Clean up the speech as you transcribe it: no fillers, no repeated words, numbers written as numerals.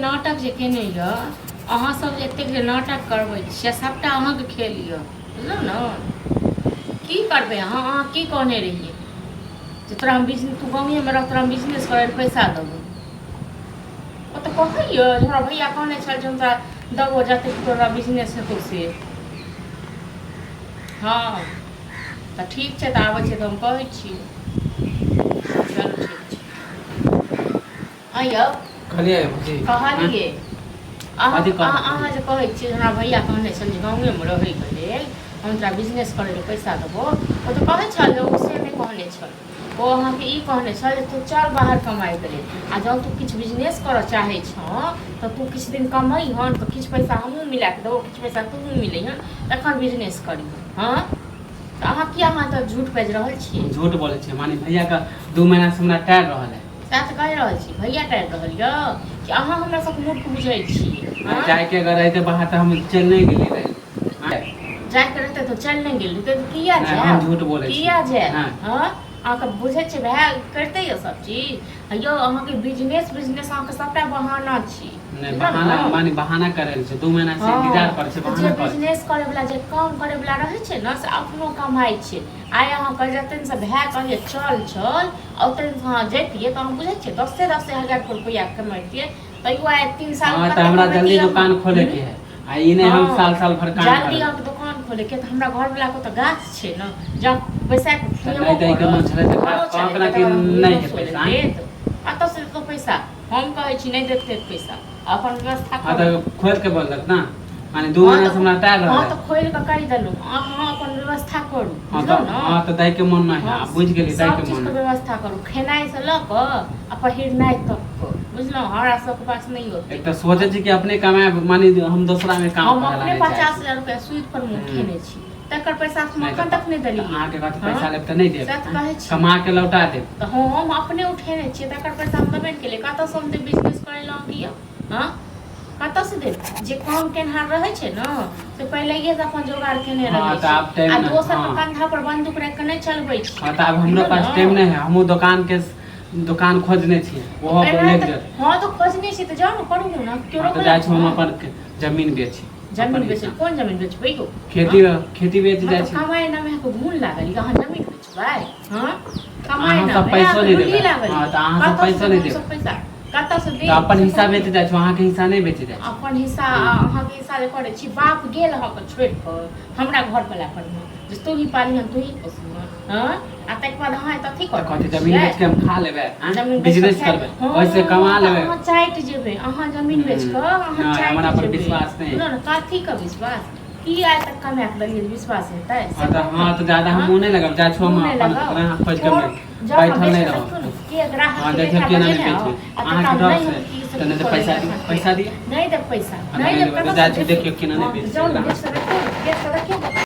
नाटक जे केने यऽ, अहाँ सब जे एतेक जे नाटक करबै छियै, सबटा अहाँके खेल यऽ, बुझलहुँ ने? की करबै अहाँ? अहाँ की कहने रहियै जे तोरा हम बिजनेस, तू गाँवेमे रह, तोरा हम बिजनेस करै लए पैसा देबौ। ओ तऽ कहैए जे हमरा भैया कहने छल जे हम तोरा देबौ जतेक तोरा बिजनेस हेतौ से। हँ तऽ ठीक छै, तऽ आबै छै तऽ हम कहै छियै। चलू ठीक छै। आँ यौ। कहलियै भौजी। कहलियै अहाँ। कथी कहलियै? अहाँ जे कहै छियै हमरा भैया कहने छल जे गाँवेमे रहैके लेल हम तोरा बिजनेस करै लए पैसा देबो, ओ तऽ कहै छल जे ओ से नहि कहने छल। ओ अहाँके ई कहने छल जे तू चल बाहर कमाइके लेल, आ जँ तू किछु बिजनेस करऽ चाहै छँ तऽ तू किछु दिन कमैहन, तऽ किछु पैसा हमहूँ मिला कऽ देबौ, किछु पैसा तूहूँ मिलैहन, तखन बिजनेस करिहन। हँ, तऽ अहाँ किया, अहाँ तऽ झूठ बाजि रहल छियै। झूठ बोलै छियै? माने भैयाके 2 महीनासँ हमरा टारि रहल है। सएह तऽ कहि रहल छी, भैया टारि रहल यऽ कि अहाँ हमरा सबके मूर्ख बुझै छियै? हँ? जायके अगर रहते बाहर तऽ हम चलि नहि गेली रहे। जायके रहते तऽ चलि नहि गेल रहिते तऽ किया नहि, हम जायब? झूठ बोलै छी। किया जायब? हँ। हँ, अहाँके बुझै छियै भाय करिते यऽ सब चीज। यौ, अहाँके बिजनेस बिजनेस अहाँके सबटा बहाना छी। नहि। बुझलहुँ बहाना ने? माने बहाना करै छै, 2 महीना से इंतजार करै छै। तऽ जे बहाना करै छै। बिजनेस करे वाला, जे काम करे वाला रहै छै ने, से अपनो कमाइ छै। आइ अहाँ कहै जतेन से भाय कहलियै चल चल, आ ओतेन से अहाँ जैतियै तऽ अहाँ बुझै छियै दसे दसे हजार के रुपैआ कमैतियै, तैयो आइ 3 साल हाँ, तऽ कते हमरा जल्दी कमैतियै अहाँ? दुकान खोले के है, आ ई नहि हम साल साल भर काम जल्दी करब। अहाँके दुकान खोले के तऽ हमरा घर वाला के तऽ गाछ छै ने, जब बैसा के तऽ खुएबो नहि दैके मन करत, छलै तऽ घरो कहब छलै, ने तकर कि बाद हम नहि घुमियो है सोलि पैसा। देत। कतऽ से देतौ पैसा? हम कहै छी नहि देतै पैसा, अपन व्यवस्था हाँ, करू। तऽ खोलि के बोललक ने, माने दू हाँ महीना से तऽ हमरा टाइम हाँ रहल। तऽ खोलि कऽ कहि देलहुँ, अहाँ अपन व्यवस्था करू। हाँ तऽ बुझलहुँ ने? हाँ तऽ दैके मन नहि है। हाँ, आ बुझि गेली, सब दैके मन चीजके नहि। व्यवस्था करू, खेनाइसँ लऽ कऽ आ पहिरनाइ तकके, बुझलहुँ? हमरा सबके पास नहि ओते। एक तऽ सोचै छी कि अपने कमाए, माने हम दोसरामे काम हम करै अपने नहि चाहै पचास छी। हजार रुपया सूद पर मे उठेने छी, तकर पैसा हम नहि एखन तऽ तक नहि तऽ देलियै। अहाँके कहत हँ पैसा लेब तऽ नहि देब? सएह तऽ कहै छी। कमा के लौटा देब। तऽ हम अपने उठेने छियै, तकर पैसा हम देबे नहि केलियै। कतऽसँ हम देब बिजनेस करै लए अहाँके यौ? हँ, कतऽसँ देब? जे काम केनहार रहै छै ने, से पहिलैये से अपन जोगाड़ केने हाँ रहै तऽ छै, आब टाइम आ नहि। दोसरके हाँ। कंधा पर बंदूक राखि कऽ नहि चलबै छै। हाँ तऽ आब हमरो बुझलहुँ पास टाइम ने? नहि है। हमहूँ दोकानके दोकान खोजने छियै, ओहो एना लागि तऽ जायत। हँ, तऽ खोजने छी तऽ जाउ ने, करू ने, केओ हाँ तऽ रोकलक? जाइ छी हम हँ अपन जमीन बेची। जमीन अपन बेच हिस्सा। कोन जमीन बेचबै यौ? खेती खेती बेच जाइ मतलब छी। कमाइ ने अहाँके घून लागल यऽ, अहाँ जमीन बेचबै? हँ, कमाइ अहाँ ने सब पैसो अहाँके नहि लुल्ही देबै। लागल हाँ यऽ। तऽ अहाँ सब कतऽसँ पैसो देब नहि हमसब देबै। पैसा? कतऽसँ तऽ देब अपन से हिस्सा कहू बेच ने। जाइ छी, अहाँके हिस्सा नहि बेच जाइ छी। अपन हिस्सा अहाँके हिस्सा जे करै छी, बाप गेल अहाँके छोड़ि कऽ हमरा घर वाला पर मे जे तू ही पालिहन, तू ही पोसिहन। हँ, आ ताहिके बाद अहाँ एतऽ अथी तऽ कऽ कहतै रहल जमीन छियै? बेच के हम खा लेबै? जमीन बेच कऽ बिजनेस खाय करबै, हँ ओहिसँ कमा तऽ लेबै। अहाँ चाटि जेबै, अहाँ जमीन बेच कऽ अहाँ नहि, हमरा चाटि पर जेबै। विश्वास नहि। बुझलहुँ ने? कथीके विश्वास? की आइ तक कमा कऽ देलियै जे विश्वास हेतै से हाँ तऽ कहू ने? हाँ तऽ ज्यादा हम हँ मुँह नहि लगाब, जाइ छौ हम मुँह नहि अपन लगाउ। ग्राहक खोजि कऽ छोड़ जाउ ने, बैठल बेच नहि कऽ रहब। देखियौ ने के ग्राहक हाँ के देखियौ बेटा केना नहि बजेने आउ बेचबै आ अहाँके तकर डर नहि से हम की तऽ नहि सब तऽ कऽ पैसा लेबै दिअ, तखन पैसा दिअ। नहि देब पैसा। हाँ, नहि नहि देब देबै तऽ कतऽसँ जाइ छी, देब? देखियौ केना नहि हँ बेचै जाउ ने, ग्राहक। बेच कऽ देखियौ ने, बेच कऽ देखियौ।